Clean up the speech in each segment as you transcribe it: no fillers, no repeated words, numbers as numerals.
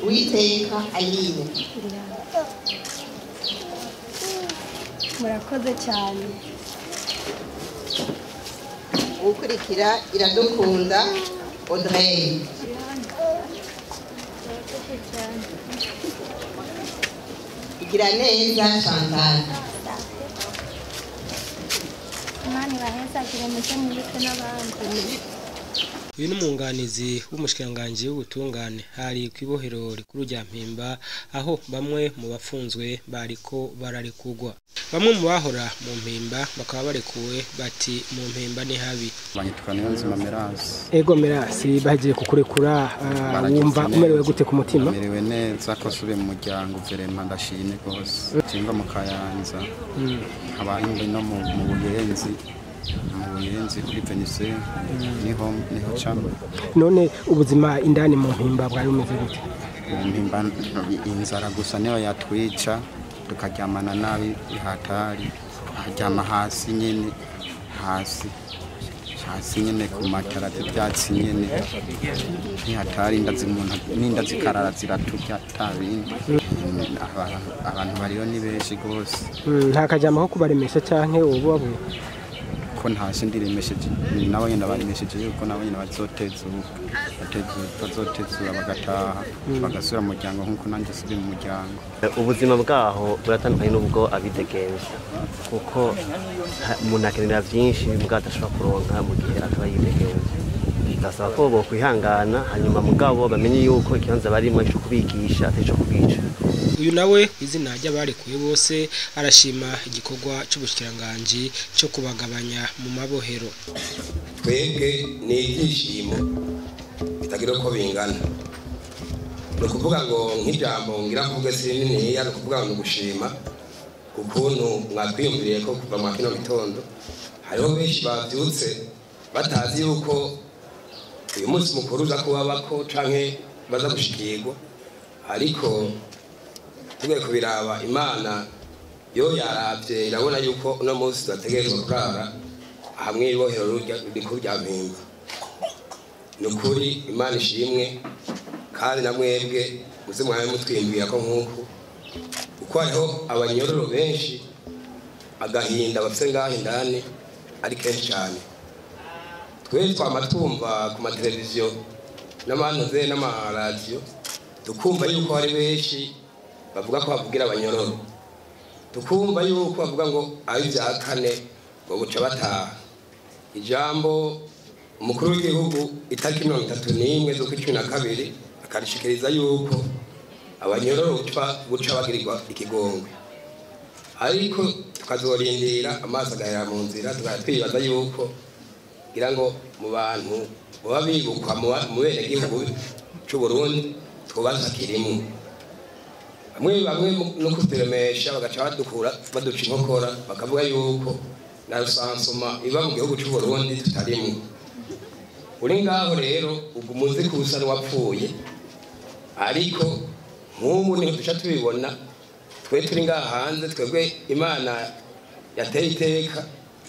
Uwiteka Aline. Murakoze cyane. Ukurikira Iradukunda Audrey. Igiraneza Chantal. Imana ibahezagire muze mwibuke n'abandi. Uyu ni umwunganizi w'umushikiranganji w'ubutungane hari ku ibohero rikuru rya Mpimba, aho bamwe mu bafunzwe bariko bararekugwa. Bamwe mu bahora mu Mpimba bakaba barekuwe bati mu Mpimba ni habi. Banyitwa Niyonzima Merasi. Ego Merasi, bagiye kukurekura, wumva umerewe gute ku mutima? Merewe neza ko subiye mu muryango, vraiment ndashimye rwose. Simba mu Kayanza, nkaba ndi no mu Buyenzi. Mu Buyenzi kuri Venise niho camo. None ubuzima indani mu Mpimba bwari bumeze gute? Mu Mpimba inzara gusa niyo yatwica, tukaryamana nabi hatari, tukaryama hasi nyene, hasi hasi nyene ku matara z'ivyatsi nyene, ntihatari n'inda zikarara ziraturya atabindi. Abantu bariyo ni benshi gose. Nta kajambo ko kubaremesha canke wobabuye? Ko ntasi ndiremesheje, nabo nyene baremesheje yuko nabo nyene bazotezura bagataha bagasubira mu muryango nkuko nanje subiye mu muryango. Ubuzima bwaho buratandukanye n'ubwo abidegemvya, kuko umuntu akenera vyinshi mugabo adashobora kuronka mu gihe ataba yidegemvya. Ndasaba ko bokwihangana, hanyuma mugabo bamenye yuko ikibanza barimwo ico kubigisha atari ico kubica. Uyu nawe izina ry'abarekuwe bose arashima igikorwa c'ubushikiranganji cyo kubagabanya mu mabohero. Twebwe ni ibyishimo bitagira uko bingana. Ni ukuvuga ngo nk'ijambo ngira mvuge si rininiya, ni ukuvuga ngo ni ugushima ukuntu mwatwiyumviriye ko kuva mwa kino gitondo hariho benshi bavyutse batazi yuko uyu munsi mukuru uza kubabako canke baza gushikirwa, ariko tugiye kubiraba Imana yo yaravye irabona yuko uno munsi tudategerezwa kurara hamwe ibohero rikuru rya Mpimba. Ni ukuri Imana ishimwe, kandi na mwebwe muze mwabe mutwiyumvira ko nk'uku, kuko hariho abanyororo benshi agahinda bafise ngaho indani ari kenshi cane. Twe twama twumva ku mateleviziyo n'amantuze n'amaradiyo, tukumva yuko hari benshi bavuga ko bavugira abanyororo, tukumva yuko bavuga ngo ari ibya kane ngo buca bataha. Ijambo umukuru w'igihugu itariki 31 z'ukwa 12 akarishikiriza yuko abanyororo buca bagirirwa ikigongwe, ariko tukazorindira amaso agahera mu nzira, tukaba twibaza yuko ngira ngo mu bantu baba bibukwa mu benegihugu c'u Burundi twubaza kirimwo. Bamwe bamwe no kuturemesha bagaca badukura baduca inkokora bakavuga yuko na rusansuma iba mu gihugu c'u Burundi tutarimwo. Uri ngaho rero uguma uzi ko usa n'uwapfuye, ariko nk'ubu niho duca tubibona twe turi ngaha hanze, twebwe Imana yateye iteka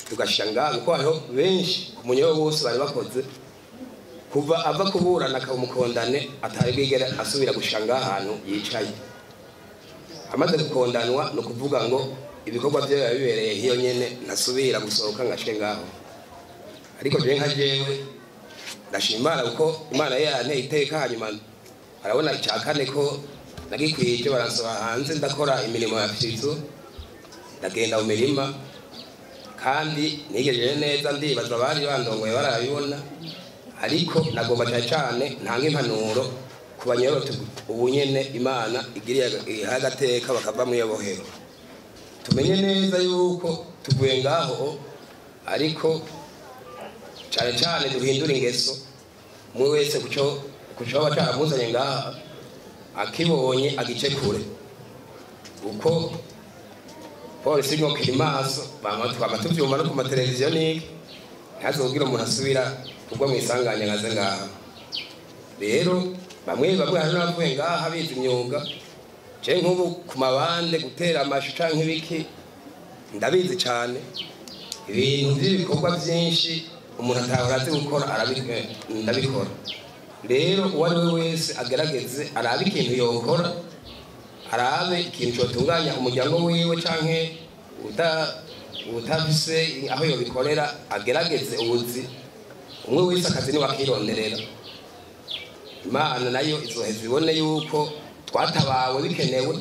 tugashira ngaha, kuko hariho benshi ku munyororo wose bari bakoze kuva ava kuburana akaba umukondane atari bwigere asubira gushika ngaha hantu yicaye. Amaze gukondanwa ni ukuvuga ngo ibikorwa vye biba bibereye hiyo nyene, ntasubira gusohoka ngo ashike ngaho. Ariko jewe nka jewe ndashima Imana kuko Imana yanteye iteka, hanyuma arabona ica kane ko nagikwije, baransohora hanze ndakora imirimo ya fizo, ndagenda mu mirima kandi nigejeje neza, ndibaza abari bandongoye barabibona. Ariko nagomba cane cane ntanga impanuro ku banyororo ubu nyene Imana igiriye agateka bakava mu ibohero. Tumenye neza yuko tuvuye ngaho, ariko cane cane duhindure ingeso, umwe wese kuco aba caramuzanye ngaha akibonye agice kure, uko polisi irimo kiri maso, twama tuvyumva no ku mateleviziyo niki, ntihazogire umuntu asubira kugwa mw'isanganya nkaze ngaha. Rero bamwe bamwe hari n'abavuye ngaha bize imyuga, je nk'ubu ku mabande gutera amashu canke ibiki ndabizi cane, ibintu vy'ibikorwa vyinshi umuntu atahora azi gukora ndabikora. Rero uwo ari we wese agerageze arabe ikintu yokora, arabe ikintu cotunganya umuryango wiwe canke utafise aho yobikorera, agerageze ubuzi. Umwe wese akazi niwe akironderera. Imana nayo izoheza ibone yuko twatabawe bikenewe.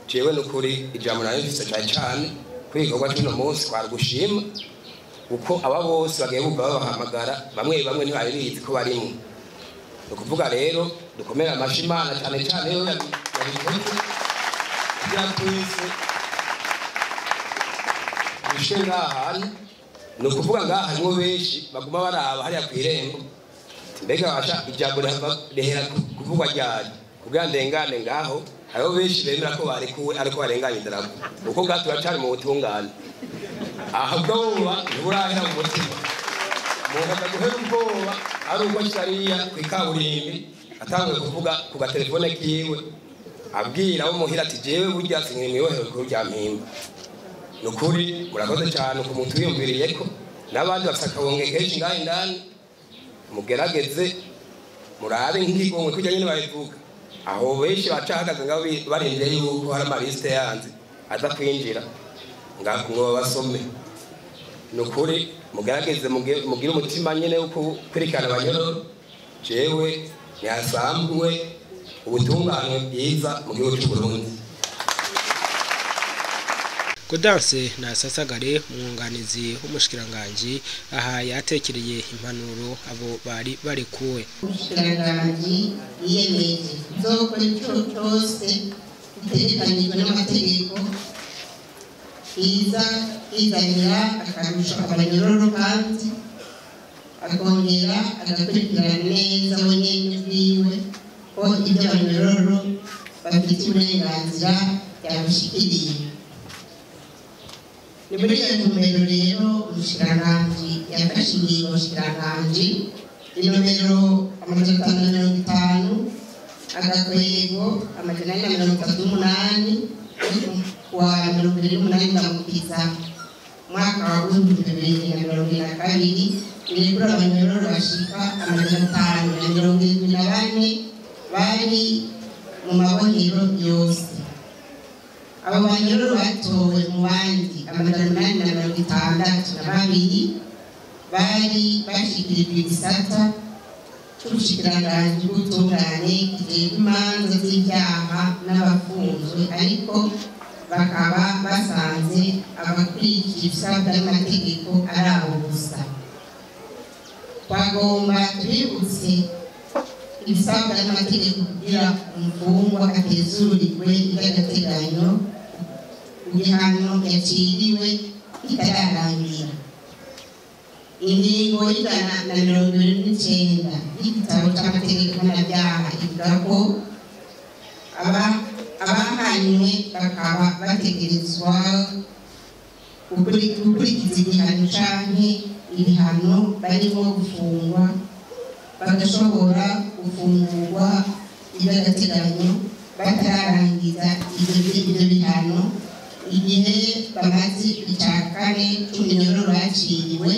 Jewe nukuri ijambo nayo mfise cane cane kuri igikorwa c'uno munsi kwari gushima uko aba bose bagiye bumva babahamagara, bamwe bamwe ntibari bizi ko barimwo. Ni ukuvuga rero dukomere amashi Imana cane cane yo yabikoze kugira twese dushike ngaha hantu. Ni ukuvuga ngaha harimwo benshi baguma baraba hariya kw'irembo, mbega basha ijambo rihera kuvugwa ryari kugira ndengane ngaho. Hariho benshi bemera ko barekuwe ariko barenganye idarapo, kuko ngaha turacari mu butungane. Aha ubwoba ntiburahera mu mutima. Umuntu aza guhera ubwoba ari uko ashariya kw'ikaburimbi atanguye kuvuga ku gatelefone kiwe, abwira abo muhira ati jewe burya sinkiri mw'ibohero rikuru rya Mpimba. Ni ukuri murakoze cyane ku muntu wiyumviriyeko, n'abandi bafise akabonge kenshi ngaha indani, mugerageze murabe nk'ikigongwe kurya nyene babivuga. Aho benshi bacahagaze ngaho barindiriye yuko hari amalisite yanze aza kwinjira ngo babasome. Ni ukuri mugerageze mugire umutima nyene wo gukurikirana abanyororo. Jewe ntihasanzwe ubutungane bwiza mu gihugu c'u Burundi. Gaudence Nasasagare, umwunganizi w'umushikiranganji, aha yatekereye impanuro abo bari barekuwe. Umushikiranganji yiyemeje kuzokora ico cose gitegekanijwe n'amategeko kiza kizanira akarusho abanyororo, kandi akongera agakurikirana neza we nyene ubwiwe ko ibyo abanyororo bafite uburenganzira yabishikiriye. Ni muri iyo ntumbero rero umushikiranganji yafashe ingingo nshikiranganji inomero 550 agakwego 438 wa 28 Ndamukiza mwaka wa 2022 irekura abanyororo bashika 574 bari mu mabohero yose. Abo banyororo batowe mu bandi 862 bari bashikirijwe igisata c'ubushikiranganji bw'ubutungane kijejwe imanza z'ivyaha n'abafunzwe, ariko bakaba basanze abakurikije ibisabwa n'amategeko ari abo gusa. Twagomba tubibutse ibisabwa n'amategeko kugira umufungwa atezurirwe iby'agateganyo igihano yaciriwe kitararangira. Ingingo y'129 y'igitabo c'amategeko mpanabyaha ivuga ko abahanywe bakaba bategerezwa gukurikiza igihano canke ibihano barimo gufungwa, bagashobora gufungurwa iby'agateganyo batararangiza ibyo bihano igihe bamaze ica kane c'umunyororo baciriwe,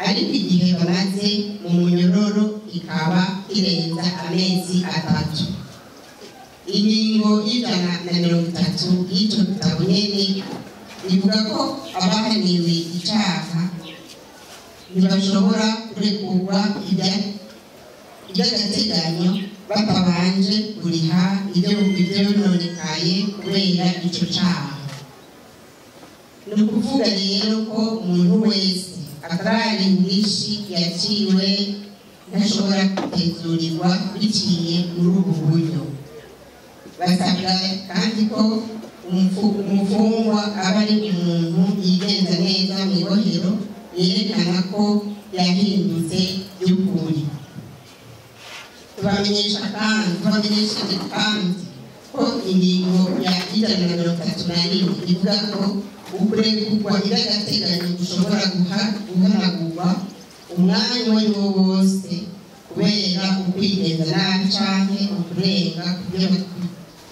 ariko igihe bamaze mu munyororo ikaba irenza amezi 3. Ingingo y'130 y'ico gitabo nyene ivuga ko abahaniwe icaha ntibashobora kurekurwa iby'agateganyo batabanje kuriha ibyo vyononekaye kubera ico caha. Ni ukuvuga rero ko umuntu wese atarari indishyi yaciwe ntashobora gutezurirwa biciye muri ubu buryo. Basabwa kandi ko umufungwa aba ari umuntu yigenza neza mu ibohero, yerekana ko yahindutse by'ukuri. Tubamenyesha kandi ko ingingo ya 131 ivuga ko ukurekurwa iby'agateganyo gushobora guhanagurwa umwanya uwo ari wo wose kubera ukwigenza nabi canke ukurenga ku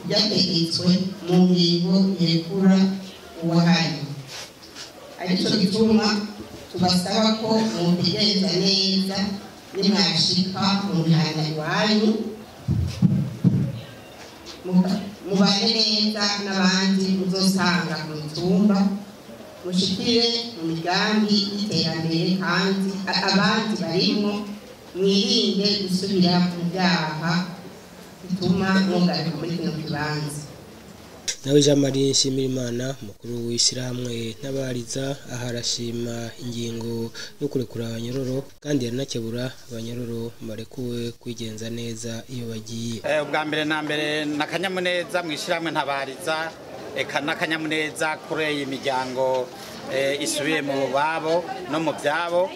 byategetswe mu ngingo irekura uwahanye. Arico gituma tubasaba ko mwotegereza neza Nimwashika mu mihana iwanyu, mubane neza n'abandi muzosanga ku mitumba, mushikire mu migambi y'iterambere kandi abandi barimwo, mwirinde gusubira mu byaha bituma mugaruka muri kino kibanza. Nawe Jean Marie Nshimirimana, umukuru w'ishyirahamwe Ntabariza, aha arashima ingingo yo kurekura abanyororo, kandi yaranakebura abanyororo barekuwe kwigenza neza iyo bagiye. Ubwa mbere na mbere n'akanyamuneza mu ishyirahamwe Ntabariza, eka n'akanyamuneza kuri iyi miryango isubiye mu babo no mu byabo.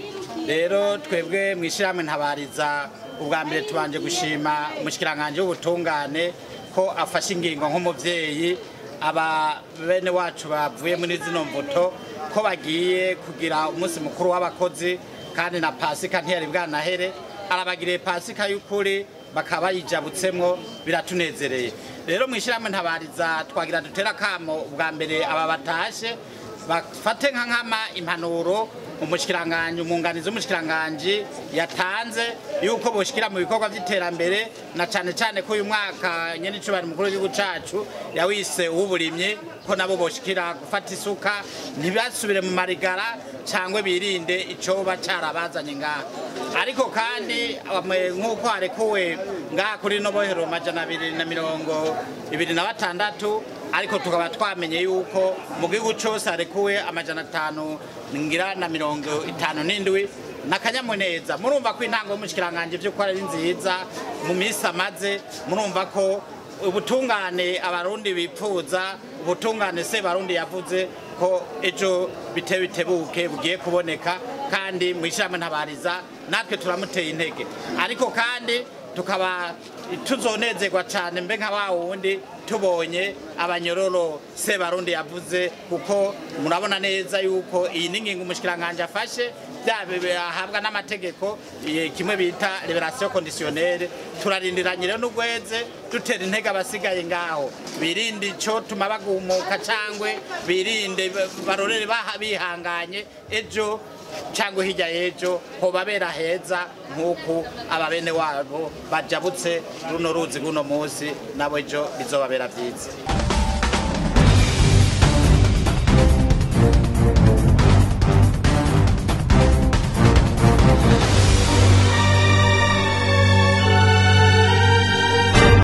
Rero twebwe mu ishyirahamwe Ntabariza, ubwa mbere tubanje gushima umushikiranganji w'ubutungane ko afashe ingingo nk'umuvyeyi aba bene wacu bavuye muri zino mvuto ko bagiye kugira umunsi mukuru w'abakozi, kandi na Pasika ntiyari bwanahere, arabagiriye Pasika y'ukuri bakaba bayijabutsemwo, biratunezereye. Rero mu ishyirahamwe Ntabariza twagira dutera kamo ubwa mbere aba batashe bafate nka nkama impanuro umushikiranganji, umwunganizi w'umushikiranganji yatanze yuko boshikira mu bikorwa by'iterambere, na cane cane ko uyu mwaka nyene icubahiro umukuru w'igihugu cacu yawise uw'uburimyi, ko nabo boshikira gufata isuka ntibasubire mu marigara cangwe birinde icoba carabazanye ngaha. Ariko kandi nk'uko harekuwe ngaha kuri no bohero 226, ariko tukaba twamenye yuko mu gihugu cose harekuwe 557 n'akanyamuneza. Murumva ko intango y'umushikiranganji vy'uko ari nziza mu minsi amaze, murumva ko ubutungane abarundi bipfuza, ubutungane se barundi yavuze ko ejo bitebuke bugiye kuboneka, kandi mu ishyirahamwe Ntabariza natwe turamuteye intege. Ariko kandi tukaba tuzonezerwa cyane mbe nka wa wundi tubonye abanyororo se barundi yavuze, kuko murabona neza yuko iyi ni ingingo umushikiranganji afashe ahabwa n'amategeko, kimwe bita liberation conditionnelle. Turarindiranye rero n'ugweze dutera intege abasigaye ngaho birinde ico tuma bagumuka, cangwe birinde barorere bihanganye ejo cangwe hirya y'ejo hobabera heza nk'uku ababene wabo bajabutse runo ruzi guno munsi, nabo ejo bizobabera vyiza.